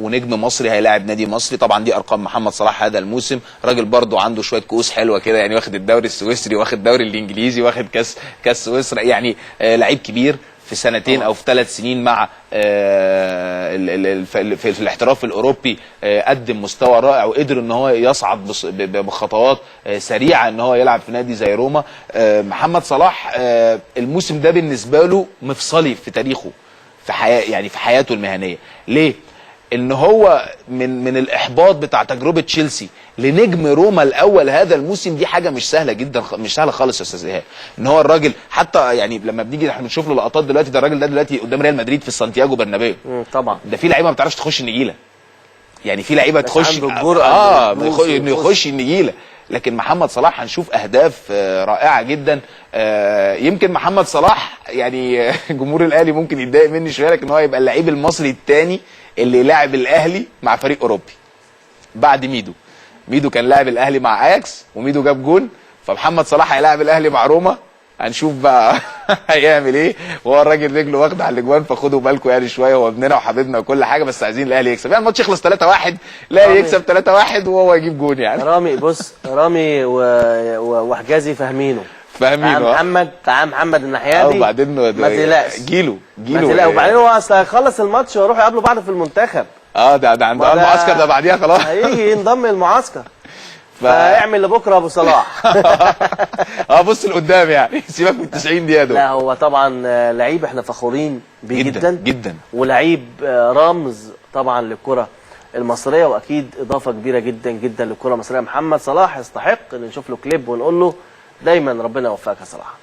ونجم مصري هيلاعب نادي مصري. طبعا دي ارقام محمد صلاح هذا الموسم، راجل برضو عنده شوية كؤوس حلوة كده، يعني واخد الدوري السويسري، واخد الدوري الانجليزي، واخد كاس سويسرا، يعني لعيب كبير في سنتين او في 3 سنين مع في الاحتراف الاوروبي، قدم مستوى رائع وقدر ان هو يصعد بخطوات سريعة ان هو يلعب في نادي زي روما. محمد صلاح الموسم ده بالنسبة له مفصلي في تاريخه، في حياة يعني في حياته المهنية. ليه؟ ان هو من الاحباط بتاع تجربه تشيلسي لنجم روما الاول هذا الموسم، دي حاجة مش سهلة جدا، مش سهلة خالص يا استاذ ايهاب. ان هو الراجل حتى يعني لما بنيجي احنا بنشوف له لقطات دلوقتي، ده الراجل ده دلوقتي قدام ريال مدريد في سانتياغو برنابيو، طبعا ده في لعيبة ما بتعرفش تخش النجيله، يعني في لعيبة تخش انه يخش النجيله، لكن محمد صلاح هنشوف اهداف رائعة جدا. يمكن محمد صلاح يعني جمهور الاهلي ممكن يتضايق مني شوية، لكن هو يبقى اللعيب المصري الثاني اللي لاعب الاهلي مع فريق اوروبي بعد ميدو. ميدو كان لاعب الاهلي مع اياكس وميدو جاب جون، فمحمد صلاح هيلاعب الاهلي مع روما، هنشوف بقى هيعمل ايه. وهو الراجل رجله واخده على الاجوان، فخدوا بالكم يعني شوية، هو ابننا وحبيبنا وكل حاجة، بس عايزين الاهلي يكسب. يعني الماتش يخلص 3-1، الاهلي يكسب 3-1 وهو يجيب جون. يعني رامي بص، رامي وحجازي فاهمينه محمد، تعال محمد الناحية دي، وبعدين ما تقلقش، جيله ما وبعدين هو اصل هيخلص الماتش ويروحوا يقابلوا بعض في المنتخب. ده عند المعسكر ده بعديها خلاص هيجي ينضم المعسكر، فاعمل لبكرة ابو صلاح. بص لقدام يعني، سيبك من 90 دقيقة دول. لا هو طبعا لعيب احنا فخورين بيه جدا جدا، ولعيب رمز طبعا للكرة المصرية، واكيد اضافه كبيرة جدا جدا للكرة المصرية. محمد صلاح يستحق ان نشوف له كليب ونقول له دايما ربنا يوفقك يا صلاح.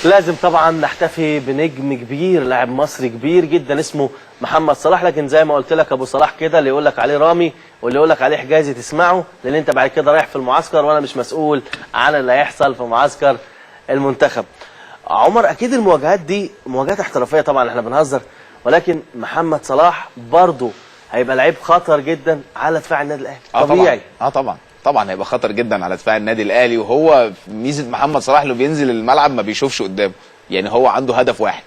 لازم طبعا نحتفي بنجم كبير، لاعب مصري كبير جدا اسمه محمد صلاح. لكن زي ما قلت لك ابو صلاح كده، اللي يقول لك عليه رامي واللي يقول لك عليه حجازي تسمعه، لان انت بعد كده رايح في المعسكر وانا مش مسؤول عن اللي هيحصل في معسكر المنتخب. عمر، اكيد المواجهات دي مواجهات احترافية، طبعا احنا بنهزر، ولكن محمد صلاح برضه هيبقى لعيب خطر جدا على دفاع النادي الاهلي. طبيعي. طبعا طبعا هيبقى خطر جدا على دفاع النادي الاهلي. وهو ميزة محمد صلاح لو بينزل الملعب ما بيشوفش قدامه، يعني هو عنده هدف واحد،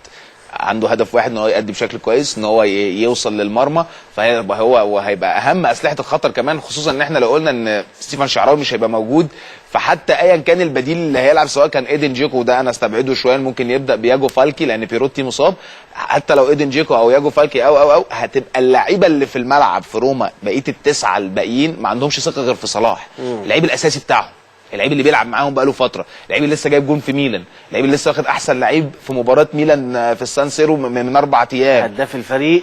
عنده هدف واحد ان هو يأدي بشكل كويس، ان هو يوصل للمرمى. فهيبقى هو وهيبقى اهم اسلحة الخطر كمان، خصوصا ان احنا لو قلنا ان ستيفان شعراوي مش هيبقى موجود، فحتى ايا كان البديل اللي هيلعب سواء كان ايدن جيكو، ده انا استبعده شوية، ممكن يبدا بياجو فالكي لان بيروتي مصاب، حتى لو ايدن جيكو او ياجو فالكي او هتبقى اللعيبة اللي في الملعب في روما بقية التسعة الباقيين ما عندهمش ثقة غير في صلاح، اللعيب الاساسي بتاعهم. اللعيب اللي بيلعب معاهم بقاله فترة، اللعيب اللي لسه جايب جون في ميلان، اللعيب اللي لسه واخد احسن لعيب في مباراة ميلان في السان سيرو من 4 ايام،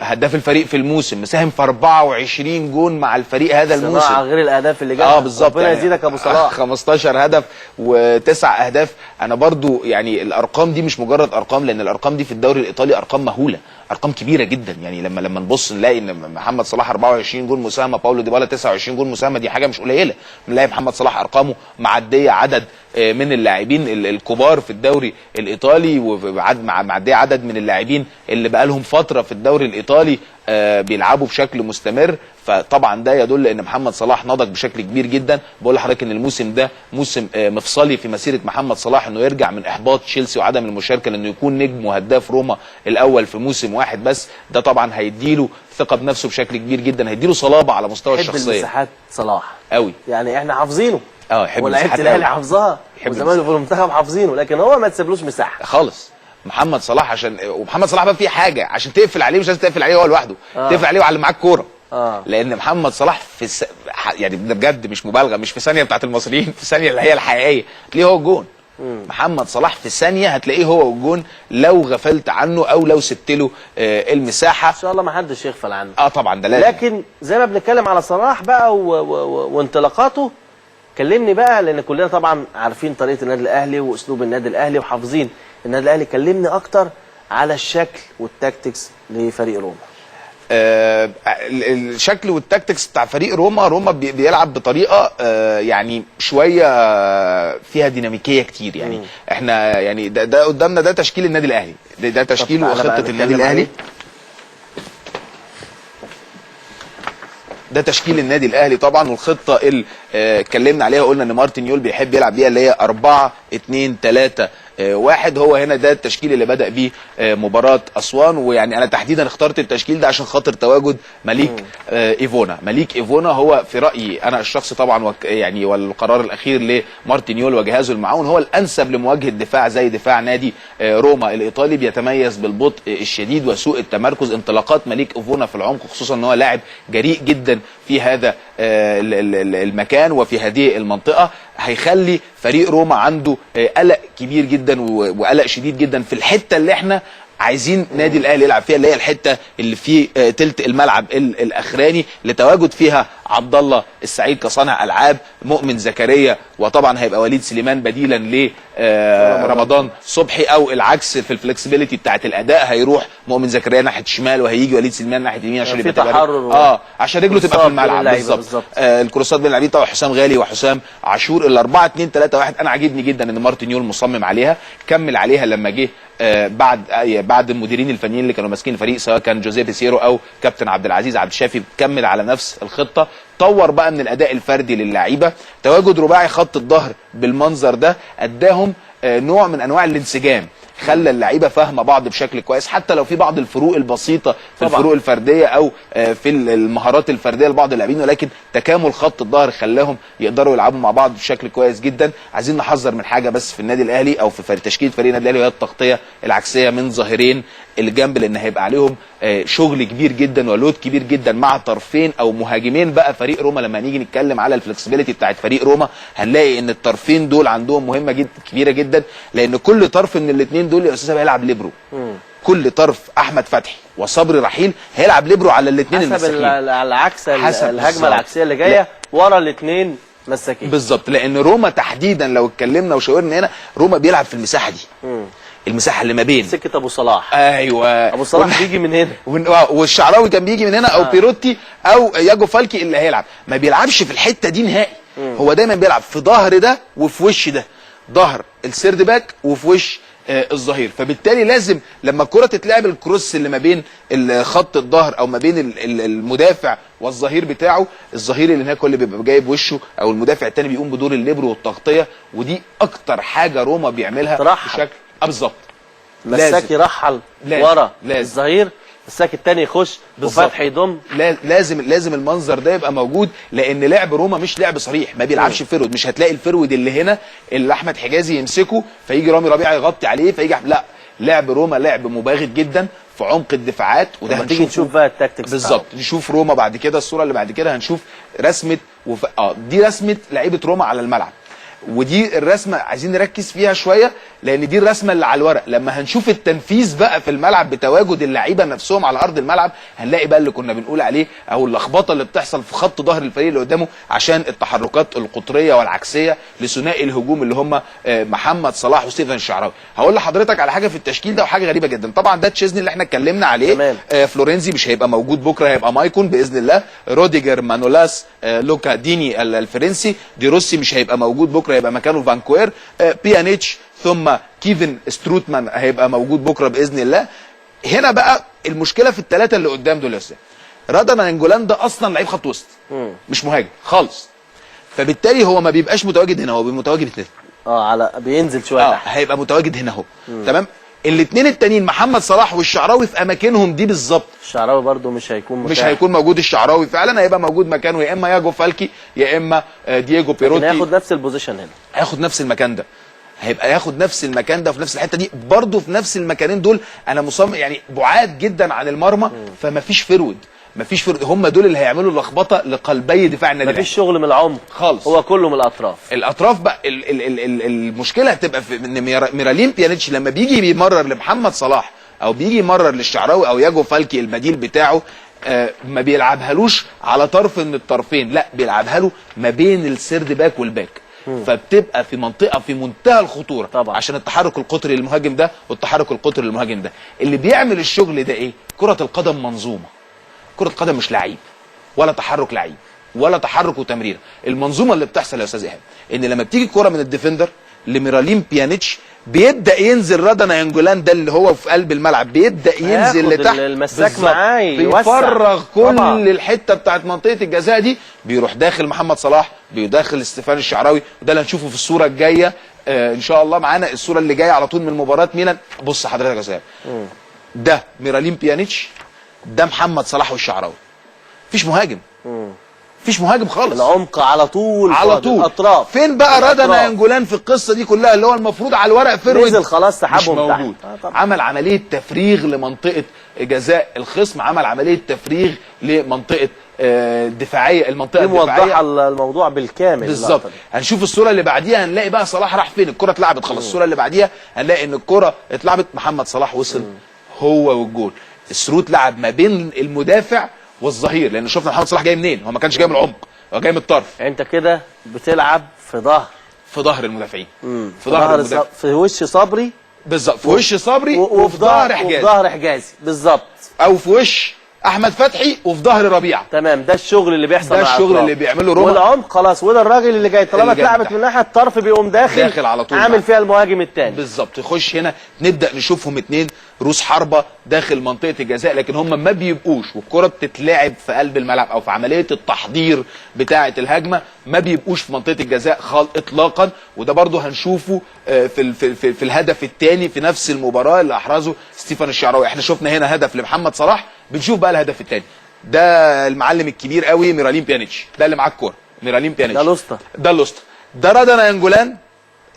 هداف الفريق في الموسم، مساهم في 24 جون مع الفريق هذا الموسم، غير الاهداف اللي جابها. بالظبط، ربنا يزيدك يا ابو صلاح. 15 هدف و9 اهداف. انا برضو يعني الارقام دي مش مجرد ارقام، لان الارقام دي في الدوري الايطالي ارقام مهولة، ارقام كبيرة جدا. يعني لما نبص نلاقي ان محمد صلاح 24 جون مساهمة، باولو ديبالا 29 جون مساهمة، دي حاجة مش قليله. نلاقي محمد صلاح ارقامه معدية عدد من اللاعبين الكبار في الدوري الايطالي، ومعديه عدد من اللاعبين اللي بقالهم فترة في الدوري الايطالي بيلعبوا بشكل مستمر. فطبعا ده يدل ان محمد صلاح نضج بشكل كبير جدا. بقول لحضرتك ان الموسم ده موسم مفصلي في مسيره محمد صلاح، انه يرجع من احباط تشيلسي وعدم المشاركة لانه يكون نجم وهداف روما الاول في موسم واحد بس. ده طبعا هيديله ثقة بنفسه بشكل كبير جدا، هيديله صلابة على مستوى الشخصية. المساحات صلاح قوي، يعني احنا حافظينه، يحب ولاعيبه الاهلي حافظاها، وزمايله في المنتخب حافظينه، لكن هو ما تسيبلوش مساحة خالص. محمد صلاح عشان، ومحمد صلاح بقى فيه حاجة عشان تقفل عليه، مش لازم تقفل عليه هو لوحده، تقفل عليه وعلى اللي معاه الكورة. لان محمد صلاح في يعني ده بجد مش مبالغه، مش في ثانية بتاعت المصريين، في ثانية اللي هي الحقيقية هتلاقيه هو الجون. محمد صلاح في ثانية هتلاقيه هو الجون لو غفلت عنه او لو سبت له المساحة. ان شاء الله ما حدش يغفل عنه. طبعا ده لازم. لكن زي ما بنتكلم على صلاح بقى وانطلاقاته، كلمني بقى، لان كلنا طبعا عارفين طريقه النادي الاهلي واسلوب النادي الاهلي وحافظين النادي الاهلي. كلمني اكتر على الشكل وال tactics لفريق روما. الشكل وال tactics بتاع فريق روما، روما بيلعب بطريقة يعني شوية فيها ديناميكية كتير. يعني احنا يعني ده قدامنا ده تشكيل النادي الاهلي، ده تشكيل وخطه النادي الاهلي، ده تشكيل النادي الاهلي طبعا، والخطه اللي اتكلمنا عليها قلنا ان مارتن يول بيحب يلعب بيها اللي هي 4-2-3-1. هو هنا ده التشكيل اللي بدأ بيه مباراة أسوان. ويعني أنا تحديدا اخترت التشكيل ده عشان خاطر تواجد مليك إيفونا. مليك إيفونا هو في رأيي أنا الشخصي طبعا، يعني والقرار الأخير لمارتن يول وجهازه المعاون، هو الأنسب لمواجهة دفاع زي دفاع نادي روما الإيطالي، بيتميز بالبطء الشديد وسوء التمركز. انطلاقات مليك إيفونا في العمق، خصوصا أن هو لاعب جريء جدا في هذا المكان وفي هذه المنطقة، هيخلي فريق روما عنده قلق كبير جدا وقلق شديد جدا في الحتة اللي احنا عايزين نادي الاهلي يلعب فيها، اللي هي الحتة اللي في تلت الملعب الاخراني، اللي تواجد فيها عبد الله السعيد كصانع العاب، مؤمن زكريا، وطبعا هيبقى وليد سليمان بديلا لرمضان صبحي، او العكس في ال flexibility بتاعت الاداء، هيروح مؤمن زكريا ناحية الشمال وهيجي وليد سليمان ناحية اليمين عشان يبقى تحرر، عشان رجله تبقى في الملعب بالظبط. الكروسات بين اللاعبين طبعا حسام غالي وحسام عاشور. ال 4-2-3-1 انا عاجبني جدا ان مارتن يول مصمم عليها، كمل عليها لما جه بعد المديرين الفنيين اللي كانوا ماسكين الفريق، سواء كان جوزيه بيسيرو او كابتن عبد العزيز عبد الشافي، كمل على نفس الخطة، طور بقى من الاداء الفردي للعيبة. تواجد رباعي خط الظهر بالمنظر ده اداهم نوع من انواع الانسجام، خلى اللعيبة فاهمه بعض بشكل كويس، حتى لو في بعض الفروق البسيطة في طبعا. الفروق الفردية او في المهارات الفردية لبعض اللاعبين، ولكن تكامل خط الظهر خلاهم يقدروا يلعبوا مع بعض بشكل كويس جدا. عايزين نحذر من حاجة بس في النادي الاهلي او في تشكيله فريق النادي الاهلي، وهي التغطية العكسيه من ظهيرين الجنب، لان هيبقى عليهم شغل كبير جدا و load كبير جدا مع طرفين او مهاجمين بقى فريق روما. لما نيجي نتكلم على ال flexibility بتاعت فريق روما هنلاقي ان الطرفين دول عندهم مهمة جدا كبيرة جدا، لان كل طرف من الاثنين دول يا استاذ هيلعب ليبرو. كل طرف احمد فتحي وصبري رحيل هيلعب ليبرو على الاثنين المساكين، حسب العكس، الهجمة العكسيه اللي جاية ورا الاثنين مساكين بالظبط. لان روما تحديدا لو اتكلمنا وشاورنا هنا، روما بيلعب في المساحة دي، المساحة اللي ما بين سكة ابو صلاح. ايوه، ابو صلاح بيجي من هنا، والشعراوي كان بيجي من هنا، او بيروتي او ياجو فالكي اللي هيلعب، ما بيلعبش في الحتة دي نهائي. هو دايما بيلعب في ظهر ده وفي وش ده، ظهر ال third back وفي وش الظهير. فبالتالي لازم لما الكره تتلعب ال cross اللي ما بين خط الظهر او ما بين المدافع والظهير بتاعه، الظهير اللي هناك هو اللي بيبقى جايب وشه، او المدافع الثاني بيقوم بدور الليبرو والتغطيه، ودي اكتر حاجة روما بيعملها بشكل بالظبط. مساك يرحل ورا الظهير، مساك الثاني يخش وفتحي يضم. لازم المنظر ده يبقى موجود، لان لعب روما مش لعب صريح، ما بيلعبش forward، مش هتلاقي ال forward اللي هنا اللي احمد حجازي يمسكه فيجي رامي ربيعة يغطي عليه فيجي، لا، لعب روما لعب مباغت جدا في عمق الدفاعات، وده هنشوف نشوف بقى ال tactics بالظبط. نشوف روما بعد كده، الصورة اللي بعد كده هنشوف رسمه دي رسمه لعيبة روما على الملعب. ودي الرسمة عايزين نركز فيها شوية، لان دي الرسمة اللي على الورق. لما هنشوف التنفيذ بقى في الملعب بتواجد اللعيبة نفسهم على ارض الملعب، هنلاقي بقى اللي كنا بنقول عليه، او اللخبطة اللي بتحصل في خط ظهر الفريق اللي قدامه عشان التحركات القطرية والعكسيه لثنائي الهجوم اللي هم محمد صلاح وستيفن الشعراوي. هقول لحضرتك على حاجة في التشكيل ده، وحاجه غريبة جدا. طبعا ده تشيزني اللي احنا اتكلمنا عليه. تمام. فلورنزي مش هيبقى موجود بكره، هيبقى مايكون باذن الله. روديجر، مانولاس، لوكا ديني الفرنسي. دي روسي مش هيبقى موجود بكره، هيبقى مكانه فانكوير. بيانيتش، ثم كيفن ستروتمان هيبقى موجود بكره باذن الله. هنا بقى المشكلة في الثلاثة اللي قدام دول يا استاذ. رادا نانجولان ده اصلا لعيب خط وسط، مش مهاجم خالص، فبالتالي هو ما بيبقاش متواجد هنا، هو بيبقى متواجد هنا. على بينزل شوية تحت، هيبقى متواجد هنا اهو. تمام. الاثنين التانيين محمد صلاح والشعراوي في اماكنهم دي بالظبط. الشعراوي برده مش هيكون متاح. مش هيكون موجود الشعراوي فعلا، هيبقى موجود مكانه يا اما ياجو فالكي يا اما دييجو بيروتي. هياخد نفس ال position هنا، هياخد نفس المكان ده، هيبقى ياخد نفس المكان ده في نفس الحتة دي برده، في نفس المكانين دول. انا مصمم يعني بعاد جدا عن المرمى، فما فيش forward، مفيش forward. هم دول اللي هيعملوا اللخبطة لقلبي دفاع النادي. مفيش شغل من العمق خالص، هو كله من الاطراف. الاطراف بقى ال ال ال المشكلة هتبقى في ان ميراليم بيانيتش لما بيجي بيمرر لمحمد صلاح او بيجي يمرر للشعراوي او ياجو فالكي البديل بتاعه، ما بيلعبهالوش على طرف من الطرفين، لا بيلعبها له ما بين ال third back وال back، فبتبقى في منطقة في منتهى الخطورة طبعا، عشان التحرك القطري للمهاجم ده والتحرك القطري للمهاجم ده. اللي بيعمل الشغل ده ايه؟ كره القدم منظومة. كرة قدم مش لعيب ولا تحرك لعيب ولا تحرك وتمريره. المنظومة اللي بتحصل يا استاذ ايهاب ان لما بتيجي الكره من ال defender لميراليم بيانيتش، بيبدا ينزل رادا نانجولان ده اللي هو في قلب الملعب، بيبدا ينزل لتحت، المساك معاه بيفرغ كل الحتة بتاعت منطقة الجزاء دي، بيروح داخل محمد صلاح، بيدخل ستيفان الشعراوي، وده اللي هنشوفه في الصورة الجاية ان شاء الله. معانا الصورة اللي جاية على طول من مباراة ميلان. بص حضرتك يا استاذ، ده ميراليم بيانيتش، ده محمد صلاح والشعراوي. مفيش مهاجم، مفيش مهاجم خالص. العمق على طول، على طول الاطراف. فين بقى رادا نانجولان في القصة دي كلها اللي هو المفروض على الورق forward؟ نزل خلاص، سحبهم مش موجود. عمل عملية تفريغ لمنطقه جزاء الخصم، عمل عملية تفريغ لمنطقه دفاعية، المنطقة الدفاعية موضحة الموضوع بالكامل بالظبط. هنشوف الصورة اللي بعديها، هنلاقي بقى صلاح راح فين، الكره اتلعبت خلاص. الصورة اللي بعديها هنلاقي ان الكره اتلعبت، محمد صلاح وصل هو والجول. السروت لعب ما بين المدافع والظهير، لان شفنا محمد صلاح جاي منين، هو ما كانش جاي من العمق، هو جاي من الطرف. انت كده بتلعب في ظهر، في ظهر المدافعين، في ظهر المدافع، في وش صبري بالظبط، في وش صبري وفي ظهر حجازي، وفي ظهر حجازي بالظبط، او في وش احمد فتحي وفي ظهر ربيعة. تمام، ده الشغل اللي بيحصل، ده الشغل اللي بيعمله روما. والعمق خلاص، وده الراجل اللي جاي طالما اتلعبت من ناحية الطرف بيقوم داخل على طول، عامل فيها المهاجم الثاني بالظبط. يخش هنا، نبدا نشوفهم اتنين روس حربه داخل منطقة الجزاء، لكن هم ما بيبقوش، والكره بتتلعب في قلب الملعب او في عملية التحضير بتاعه الهجمة، ما بيبقوش في منطقة الجزاء خالص اطلاقا. وده برضو هنشوفه في في في, في الهدف الثاني في نفس المباراة اللي احرزه ستيفان الشعراوي. احنا شفنا هنا هدف لمحمد صلاح، بنشوف بقى الهدف الثاني. ده المعلم الكبير قوي ميراليم بيانيتش، ده اللي معاه الكورة، ميراليم بيانيتش ده الاسطى، ده الاسطى. ده رادا نانجولان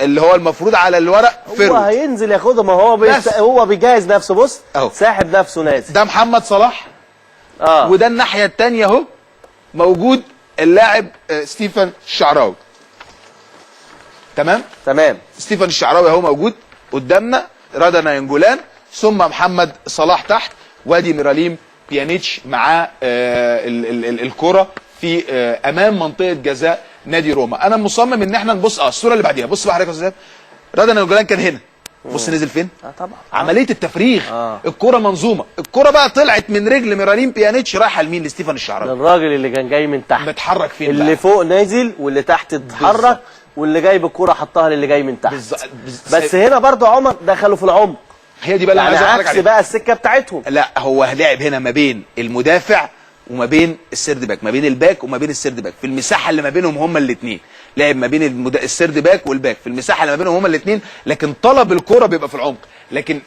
اللي هو المفروض على الورق forward، هو هينزل ياخدها، ما هو هو بيجهز نفسه، بص أهو. ساحب نفسه نازل. ده محمد صلاح، وده الناحية الثانية اهو موجود اللاعب ستيفن الشعراوي. تمام تمام، ستيفن الشعراوي اهو موجود قدامنا، رادا نانجولان، ثم محمد صلاح تحت، وادي ميراليم بيانيتش معاه الكره في امام منطقة جزاء نادي روما. انا مصمم ان احنا نبص الصورة اللي بعديها. بص بقى حضرتك يا استاذ، رادا نانجولان كان هنا، بص نزل فين؟ طبعا عملية التفريغ، الكره منظومة، الكره بقى طلعت من رجل ميراليم بيانيتش رايحة لمين؟ لستيفان الشعراوي، الراجل اللي كان جاي من تحت. متحرك فين اللي بقى؟ فوق نازل واللي تحت اتحرك، واللي جاي بالكرة حطها للي جاي من تحت. بس هنا برضو عمر دخلوا في العمق، هي دي بقى اللي يعني عكس بقى السكة بتاعتهم. لا هو لعب هنا ما بين المدافع وما بين ال third back، ما بين ال back وما بين ال third back، في المساحة اللي ما بينهم هما الاثنين. لعب ما بين ال third back وال back في المساحة اللي ما بينهم هما الاثنين، لكن طلب الكره بيبقى في العمق. لكن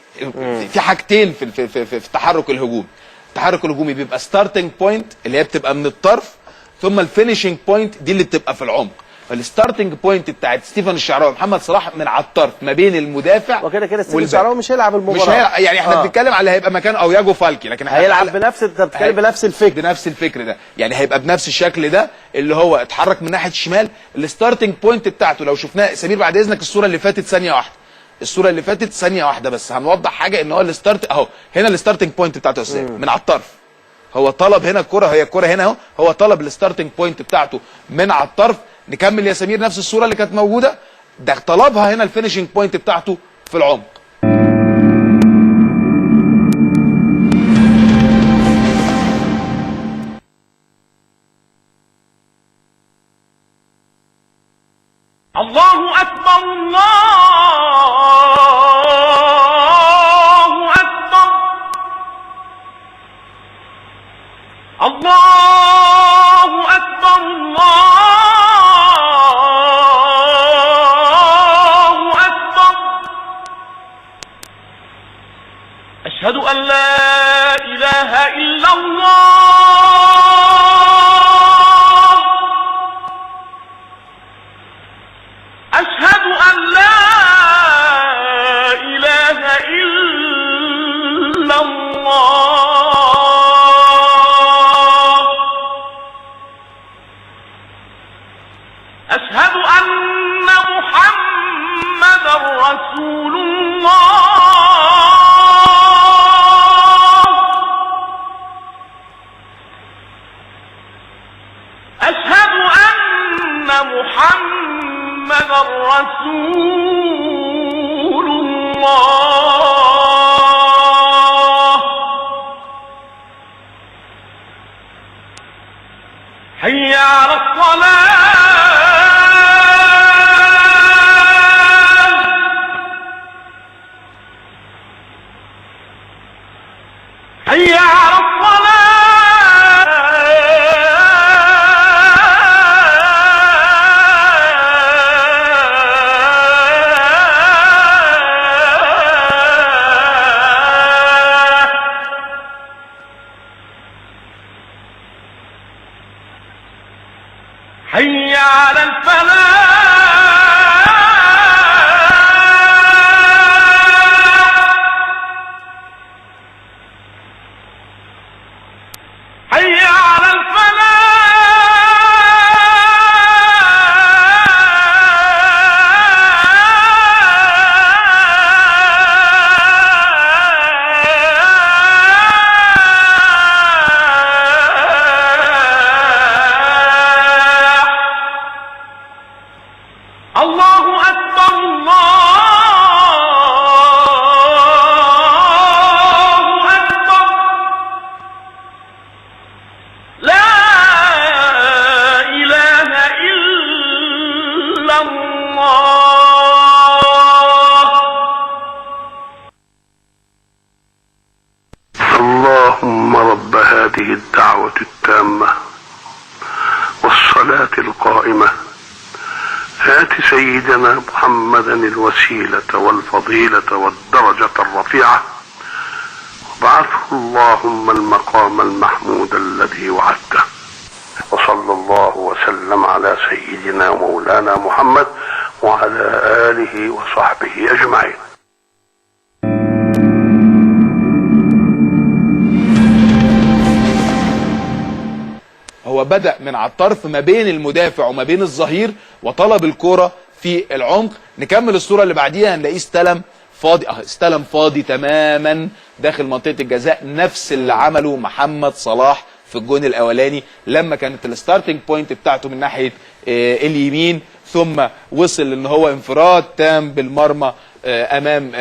في حاجتين في في في, في التحرك الهجومي. التحرك الهجومي بيبقى starting point اللي هي بتبقى من الطرف، ثم ال finishing point دي اللي بتبقى في العمق. فال starting point بتاعت ستيفن الشعراوي محمد صلاح من على الطرف ما بين المدافع، وكده كده ستيفن الشعراوي مش هيلعب المباراة، مش هيلعب يعني احنا بنتكلم على اللي هيبقى مكان او ياجو فالكي، لكن هيلعب بنفس، انت بتتكلم بنفس الفكر، بنفس الفكر ده، يعني هيبقى بنفس الشكل ده اللي هو اتحرك من ناحية الشمال. ال starting point بتاعته لو شفناه سمير بعد اذنك الصورة اللي فاتت ثانية واحدة، الصورة اللي فاتت ثانية واحدة بس هنوضح حاجة، ان هو ال start اهو هنا ال starting point بتاعته يا استاذ من على الطرف، هو طلب هنا الكره، هي الكره هنا اهو، هو طلب ال starting point بتاعته من على الطرف. نكمل يا سمير نفس الصورة اللي كانت موجودة، ده طلبها هنا ال finishing point بتاعته في العمق. الله أكبر الله أكبر الله أكبر الله أكبر، أشهد أن لا إله إلا الله، أشهد أن لا إله إلا الله، أشهد أن محمدا رسول الله، أشهد أن محمد رسول الله، حي على الصلاة، حي على الصلاة، حي على الفلاح، حي على الفلاح. الله أكبر الله أكبر، لا إله إلا الله. اللهم رب هذه الدعوة التامة والصلاة القائمة، هات سيدنا محمدا الوسيلة والفضيلة والدرجة الرفيعة، وابعثه اللهم المقام المحمود الذي وعدته، وصلى الله وسلم على سيدنا ومولانا محمد وعلى آله وصحبه أجمعين. هو بدأ من على الطرف ما بين المدافع وما بين الظهير وطلب الكرة في العمق. نكمل الصورة اللي بعديها، هنلاقيه استلم فاضي، استلم فاضي تماما داخل منطقة الجزاء، نفس اللي عمله محمد صلاح في الجون الأولاني لما كانت ال starting point بتاعته من ناحية اليمين، ثم وصل ان هو انفراد تام بالمرمى امام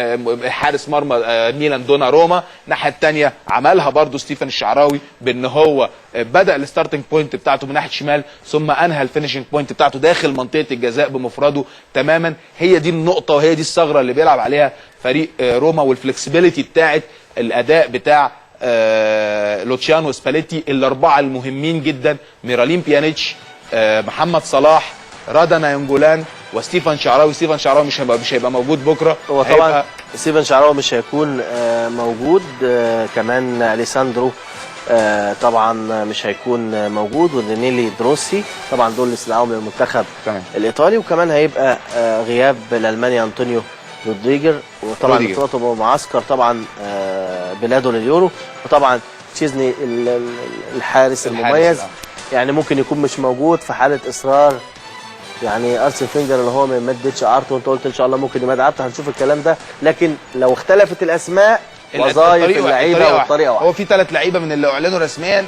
حارس مرمى ميلان دوناروما. الناحية الثانية عملها برضو ستيفن الشعراوي بان هو بدا ال starting point بتاعته من ناحية الشمال، ثم انهى ال finishing point بتاعته داخل منطقة الجزاء بمفرده تماما. هي دي النقطة وهي دي الثغرة اللي بيلعب عليها فريق روما، وال flexibility بتاعت الاداء بتاع لوتشيانو سباليتي. الاربعة المهمين جدا ميرالين بيانيتش، محمد صلاح، رادا ناينجولان، وستيفن شعراوي. ستيفن شعراوي مش هيبقى موجود بكره. هو طبعا ستيفن شعراوي مش هيكون موجود، كمان اليساندرو طبعا مش هيكون موجود، ودانيلي دروسي طبعا دول اللي استدعاهم للمنتخب الايطالي. وكمان هيبقى غياب الالماني انطونيو روديجر، وطبعا ارتباطه بمعسكر طبعا بلاده لليورو. وطبعا تشيزني الحارس المميز يعني ممكن يكون مش موجود في حاله اصرار يعني ارسن فينجر اللي هو ما يمددش عارته، وانت قلت ان شاء الله ممكن يمد عارته، هنشوف الكلام ده. لكن لو اختلفت الاسماء وظائف اللعيبة والطريقة واحدة. هو في 3 لعيبة من اللي اعلنوا رسميا،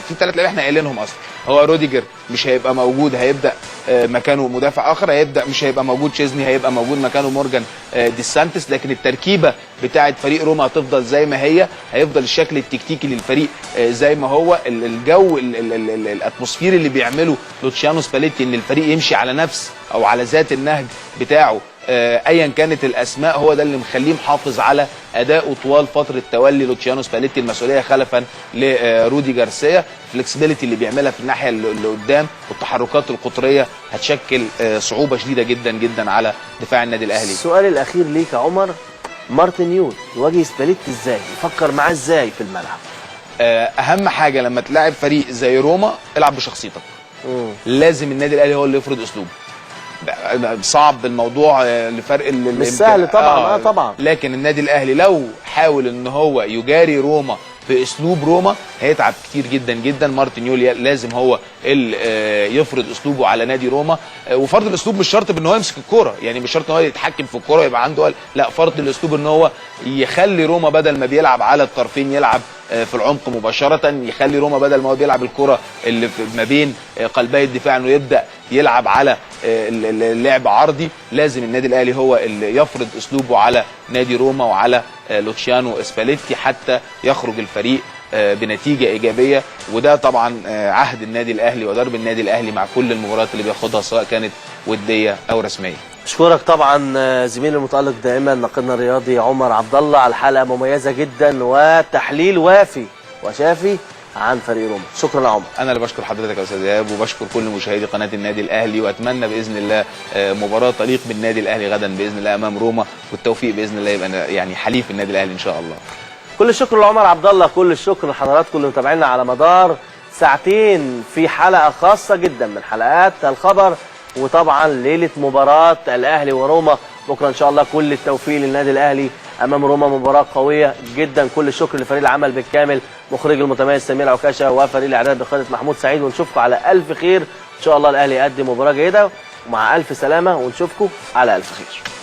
في 3 لعيبة احنا قايلينهم اصلا. هو روديجر مش هيبقى موجود، هيبدا مكانه مدافع اخر، هيبدا مش هيبقى موجود تشيزني، هيبقى موجود مكانه مورجان ديسانتس. لكن التركيبة بتاعه فريق روما هتفضل زي ما هي، هيفضل الشكل التكتيكي للفريق زي ما هو، الجو ال atmosphere اللي بيعمله لوتشيانو سباليتي ان الفريق يمشي على نفس او على ذات النهج بتاعه ايا كانت الاسماء، هو ده اللي مخليه محافظ على اداؤه طوال فترة تولي لوتشيانو سباليتي المسؤولية خلفا لرودي جارسيا. ال flexibility اللي بيعملها في الناحية اللي قدام والتحركات القطرية هتشكل صعوبة شديدة جدا جدا على دفاع النادي الاهلي. السؤال الاخير ليك يا عمر، مارتن يول يواجه سباليتي ازاي؟ يفكر معاه ازاي في الملعب؟ اهم حاجة لما تلاعب فريق زي روما العب بشخصيتك. لازم النادي الاهلي هو اللي يفرض اسلوبه. صعب الموضوع لفرق مش سهل طبعا. طبعا، لكن النادي الاهلي لو حاول ان هو يجاري روما باسلوب روما هيتعب كتير جدا جدا. مارتن يول لازم هو اللي يفرض اسلوبه على نادي روما، وفرض الاسلوب مش شرط بان هو يمسك الكورة، يعني مش شرط ان هو يتحكم في الكورة ويبقى عنده، لا، فرض الاسلوب ان هو يخلي روما بدل ما بيلعب على الطرفين يلعب في العمق مباشرة، يخلي روما بدل ما هو بيلعب الكره اللي ما بين قلبي الدفاع انه يبدا يلعب على اللعب عرضي. لازم النادي الاهلي هو اللي يفرض اسلوبه على نادي روما وعلى لوتشيانو سباليتي حتى يخرج الفريق بنتيجة ايجابية. وده طبعا عهد النادي الاهلي ودرب النادي الاهلي مع كل المباريات اللي بياخدها سواء كانت وديه او رسمية. اشكرك طبعا زميلي المتالق دائما ناقدنا الرياضي عمر عبد الله على الحلقة مميزة جدا وتحليل وافي وشافي عن فريق روما. شكرا يا عمر. انا اللي بشكر حضرتك يا استاذ ايهاب، وبشكر كل مشاهدي قناة النادي الاهلي، واتمنى باذن الله مباراة تليق بالنادي الاهلي غدا باذن الله امام روما، والتوفيق باذن الله يبقى يعني حليف النادي الاهلي ان شاء الله. كل الشكر لعمر عبد الله، كل الشكر لحضراتكم اللي متابعينا على مدار ساعتين في حلقة خاصة جدا من حلقات الخبر، وطبعا ليلة مباراة الاهلي وروما بكره ان شاء الله. كل التوفيق للنادي الاهلي امام روما، مباراة قوية جدا. كل الشكر لفريق العمل بالكامل، مخرج المتميز سمير عكاشة، وفريق الاعداد بقيادة محمود سعيد، ونشوفكم على الف خير ان شاء الله. الاهلي يقدم مباراة جيدة ومع الف سلامه، ونشوفكم على الف خير.